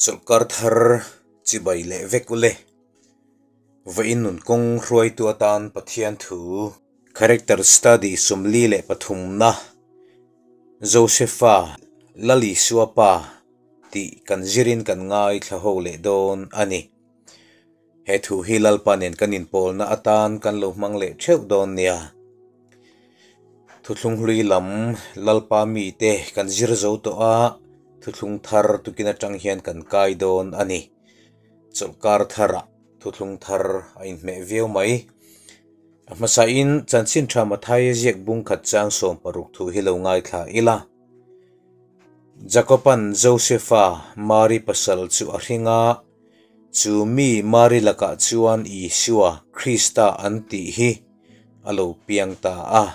Chawlhkar thar chibai leh vek ule. Vawiin nun kawng hruaitu atan Pathian thu Character Study 43na Josepha Lalisua pa tih kan zirin kan ngaithla ho leh dawn a ni. He thu hi Lalpa nen kan inpawlna atan kan lo hmang leh theuh dawn nia. Thuthlung hlui lam Lalpa mite kan zir zo tawh a, thuthlung thar tukin atang hian kan kai dawn a ni. Chawlhkar tharah thuthlung thar a inhmeh viau mai. A hmasain chanchin tha Mathaia ziak bung khat chang 16 thu hi lo ngaithla ila. Jakoban Josepha Mari pasal chu a hring a, chu mi Mari lakah chuan Isua Krista an tih hi a lo piang ta a.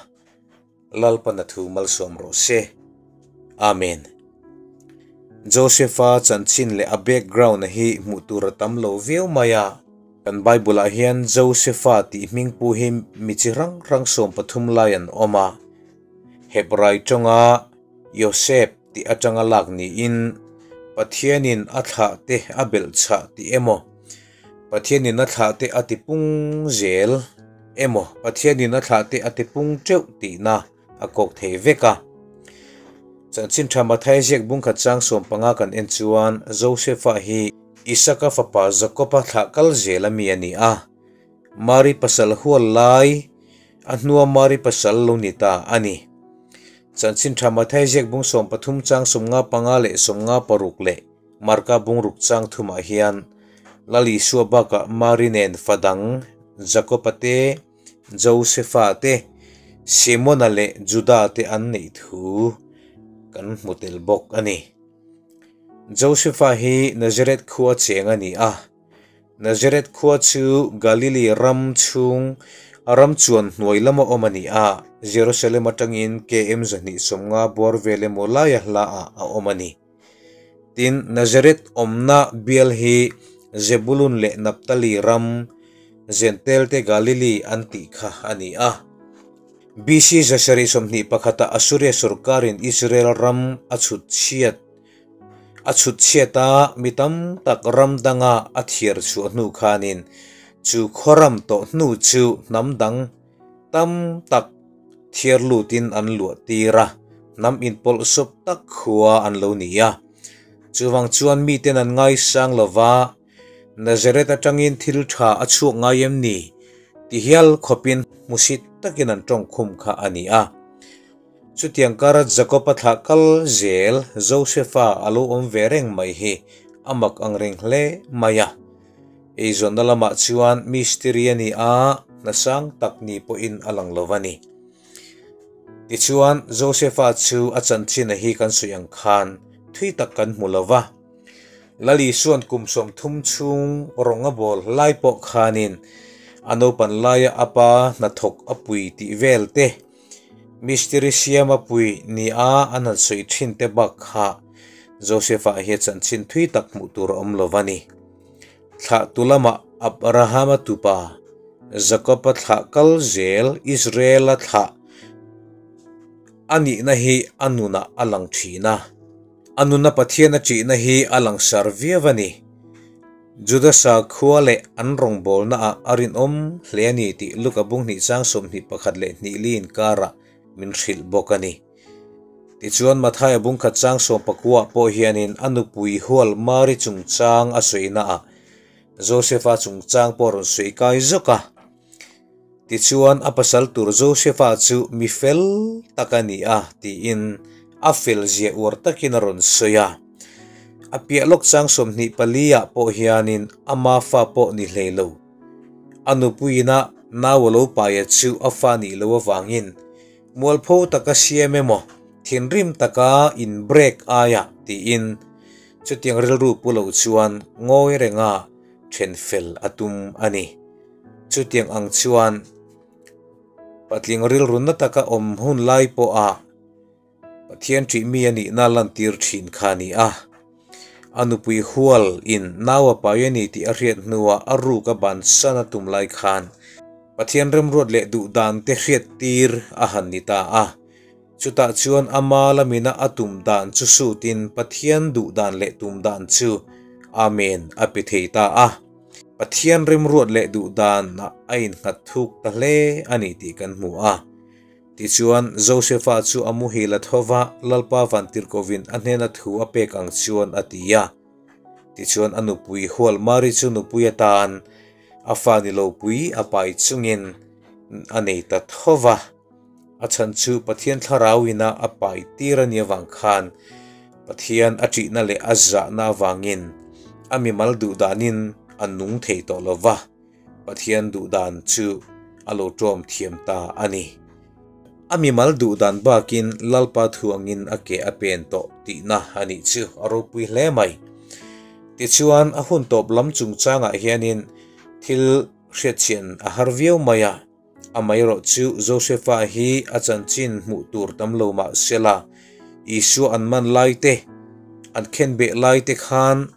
Lalpana thu malsawm rawh se. Amen. Josepha chanchin leh a background hi hmuh tur a tam lo viau mai a. Kan Bible ah hian Josepha tih hming pu hi mi chi hrang hrang 13 lai an awm a. Hebrai tawnga Yosef tih atanga lak niin Pathianin a thlah te a belh chhah tih emaw, Pathianin a thlah te a ti pung zel emaw, Pathianin a thlah te a ti pung teuh tihna a kawk thei vek a. Chanchin tha Mathaia ziak bung khat chang 15 kan en chuan Josepha hi Isaka fapa Jakoba thlah kal zel ami a ni a. Mari pasal hual lai a hnua Mari pasal lo ni ta a ni. Chanchin tha Mathaia ziak bung 13 chang 55 leh 56 leh Marka bung ruk chang thumah hian Lal Isua bakah Mari nen fadang Jakoba te, Josepha te, Simona leh Juda te an nei thu kan hmu tel bawk a ni. Josepha hi Nazareth khua cheng a ni a. Nazareth khua chu Galili ram chhung ram chuan hnuai lama awm a ni a. Jerusalem atangin km 250 bawr vel emaw laia hla ah a awm a ni. Tin, Nazareth awmna bial hi Zebulun leh Naphtali ram Zentel te Galili an tih kha a ni a. BC 721 ah Assuria sorkarin Israel ram a chhut chhiat a chhut chhiat a mi tam tak ram danga a thiar chhuah hnu khanin chu khawram tawh hnu chu hnam dang tam tak thiar lutin an luah tir a, hnam inpawlh sawp tak khua an lo ni a. Chuwang chuan miten an ngai sang lova, Nazareth atangin thil tha a chhuak ngai em ni ti hial khawpin hmusit takin an tawng khum kha a ni a. Chutiang kara Jakoba thlah kal zel Josepha a lo awm ve reng mai hi a mak ang reng hle mai a. Eizawnna lamah chuan mistiri a ni a, hna sang tak ni pawhin a lang lo a ni. Tichuan Josepha chu a chanchin a hi kan sawi ang khan thui tak kan hmu lo va. Lal Isuan kum 30 chhung rawng a bawl lai pawh khanin a naupan laia a pa hnathawk a pui tih vel te, mistiri siam a pui ni a an han sawi thin te bak kha Josepha hi a chanchin thui tak hmuh tur a awm lo a ni. Thlah tu lamah Abrahama tupa Jakoba thlah kal zel Israela thlah a nihna hi a nunah a lang thin a. A nuna Pathian a ṭihna hi a langsar viau a ni. Judasa khua leh an rawngbawlna ah a rinawm hle a ni tih Luka bung hnih chang 21 leh hnih li inkarah min hrilh bawk a ni. Tichuan Mathaia bung khat chang 19 ah pawh hianin a nupui hual Mari chungchang a sawina ah Josepha chungchang pawh a rawn sawi kai zawk a. Tichuan a pasal tur Josepha chu mi fel tak a ni a tiin a fel zia uar takin a rawn sawi a. A piah lawk chang 24 ah pawh hianin ama fa pawh ni hlei lo. A nupuina nau a lo paia chu a fa nih lo awangin mualpho taka siam emaw thinrim taka in break aia tiin chutiang rilru pu lo chuan ngawi renga then fel a tum a ni. Chutiang ang chuan patling rilru na taka awm hun lai pawh a Pathian ṭih mi a nihna lantir ṭhin kha a ni a. A nupui hual in nau a pai a ni tih a hriat hnuah a ruk a ban san a tum lai khan Pathian remruat leh duh dan te hriat tir a han ni ta a. Chutah chuan ama lamina a tum dan chu sutin Pathian duh dan leh tum dan chu Amen a pe thei ta a. Pathian remruat leh duh danah a innghat thuk ta hle a ni tih kan hmu a. Tichuan, Josefa chu a muhil a tho va, Lalpa vantirhkovin a hnena thu a pek ang chuan a ti a. Tichuan a nupui hual Mari chu nupui atan a fa ni lo pui a pai chungin a nei ta tho va. A chhan chu Pathian thlarauina a pai tir a nih avang khan Pathian a ṭihna leh a zahna avangin a mimal duhdanin a nung thei tawh lo va. Pathian duhdan chu a lo ṭawm thiam ta a ni. A mimal duhdan bakin Lalpa thu angin a ke a pen tawh tihna a nih chu a ropui hle mai. Tichuan, a hun tawp lam chungchangah hianin thil hriatchhian a har viau mai a. Amaherawhchu Josefa hi a chanchin hmuh tur tam lo mah sela, Isua an man lai te, an khenbeh lai te khan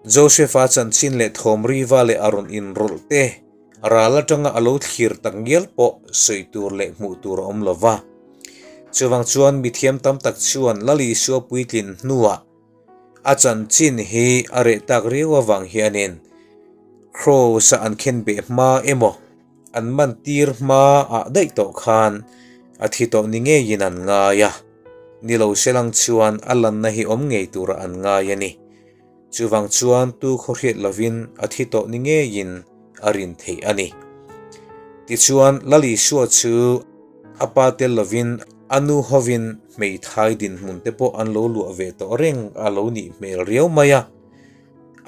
Josefa chanchin leh thawm riva leh a rawn inrawlh te ral atanga a lo thlir tak ngial pawh sawi tur leh hmuh tur a awm lo va. Chuvang chuan mithiam tam tak chuan Lal Isua puitlin hnuah a chanchin hi a reh tak riau avang hianin Kraws-a an khenbeh hma emaw an man tir hma ah daih tawh khan a thi tawh ni ngeiin an ngai a, ni lo selang chuan a lanna hi awm ngei turah an ngai a ni. Chuvang chuan tu khaw hriat lovin a thi tawh ni ngeiin a rin theih a ni. Tichuan Lal Isua chu a pa tel lovin a nu hovin hmeithai dinhmun te pawh an lo luah ve tawh reng a lo nih hmel riau mai a.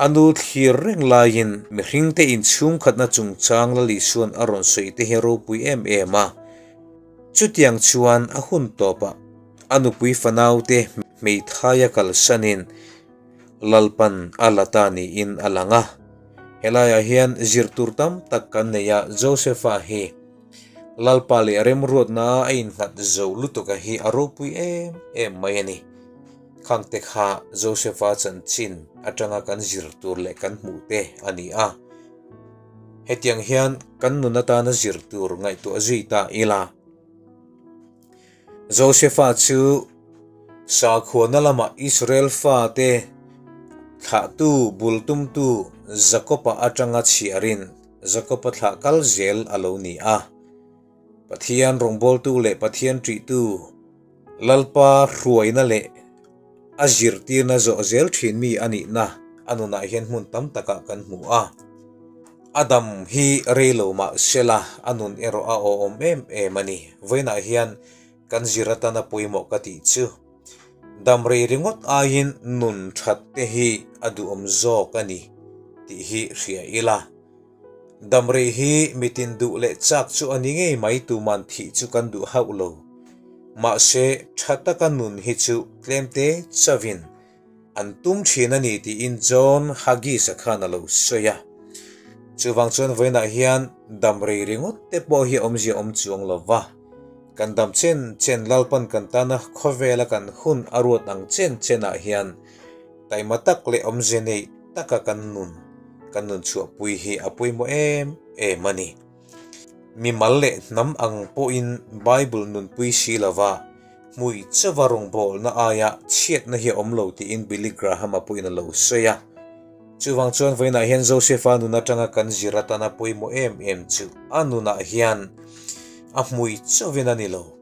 A nu thlir reng laiin mihringte inchhungkhatna chungchang Lal Isua'n a rawn sawi te hi a ropui em em a. Chutiang chuan a hun tawpah a nupui fanaute hmeithaia kalsanin Lalpan a la ta niin a lang a. Helaiah hian zir tur tam tak kan nei a, Josepha hi Lalpa leh remruatna a innghat zo lutuka hi a ropui em em mai a ni. Khangte kha Josepha chanchin atanga kan zir tur leh kan hmuh te a ni a. Hetiang hian kan nun atana zir tur ngaihtuah zui ta ila. Josepha chu sakhuana lama Israel fate thlahtu bul tumtu Jakopa atanga chhiarin Jakopa thlah kal zel a lo ni a. Pathian rawngbawltu leh Pathian ṭihtu Lalpa hruaina leh a zirtirna zawh zel thin mi a nihna a nunah hian hmun tam takah kan hmu a. A dam hi rei lo mah sela a nun erawh a awhawm em em a ni. Vawiinah hian kan zir atana pawimawh ka tih chu dam rei ringawt aiin nun that te hi a duhawm zawk a ni tih hi hria ila. Damrei hi mitin duh leh chak chu a ni ngei mai tuman thih chu kan duh hauh lo. Mahse, tha taka nun hi chu tlemte chavin an tum thin a ni tiin John Haggis-a khan a lo sawi a. Chuvang chuan vawiinah hian damrei ringawt te pawh hi awmzia awm chuang lo va, kan dam chen chen Lalpan kan tana khawvela kan hun a ruat ang chen chenah hian Taima tak leh awmze nei taka kan nun kan nun chhuahpui hi a pawimawh em em a ni. Mimal leh hnam ang pawhin Bible nunpui si lova hmui chauva rawngbawlna aia chhiatna hi a awm lo tiin Billy Graham-a pawhin a lo sawi a. Chuvang chuan vawiinah hian Joseph-a nun atanga kan zir atana pawimawh em em chu a nunah hian a hmui chauhin a ni lo.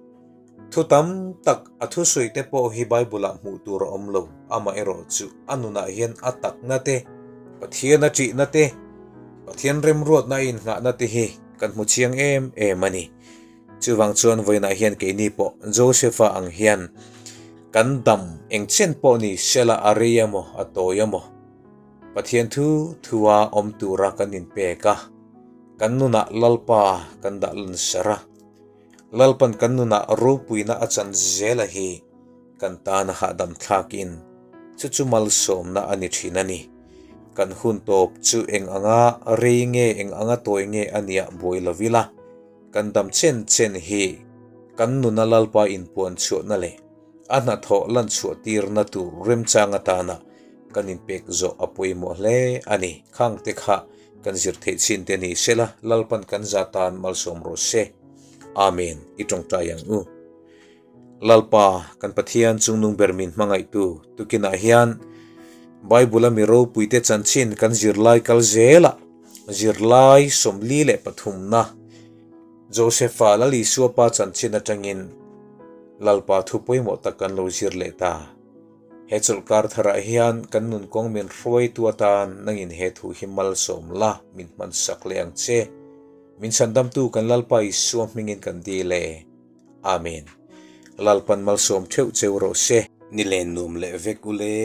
Thu tam tak a thusawi te pawh hi Bible-ah hmuh tur a awm lo. Amaherawhchu a nunah hian a takna te, Pathian a ṭihna te, Pathian remruatna a innghahna te hi kan hmu chiang em em a ni. Chuvang chuan vawiinah hian keini pawh Joseph-a ang hian kan dam eng chen pawh ni sela a rei emaw a tawi emaw Pathian thu thua awm tura kan inpek a, kan nunah Lalpa kan dah lansar a. Lalpan kan nunah ropuina a chan zela hi kan tan a hahdam thlakin chu chu malsawmna a ni thin a ni. Kan hun tawp chu eng anga rei nge eng anga tawi nge a nia buai lo ila, kan dam chen chen hi kan nuna Lalpa inpuan chhuahna leh a hnathawh lan chhuah tirna tur remchang atana kan inpek zawh a pawimawh hle a ni. Khangte kha Kan zir theih chin te ni sela, Lalpan kan za tan malsawm rawh se. Amen. I tawngtai ang u. Lalpa, kan Pathian chungnung ber min hmangaihtu tukinah hian Bible-a mi ropuite chanchin kan zirlai kal zelah zirlai 43na Josepha Lal Isua pa chanchin atangin Lalpa thu pawimawh tak kan lo zir leh ta. He chawlhkar tharah hian kan nun kawng min hruaitu atan nangin he thu hi malsawm la min hmansak leh ang che. Min chhandamtu kan Lalpa Isua hmingin kan dil e. Amen. Lalpan malsawm theuh cheu rawh se. Ni len nuam leh vek u le.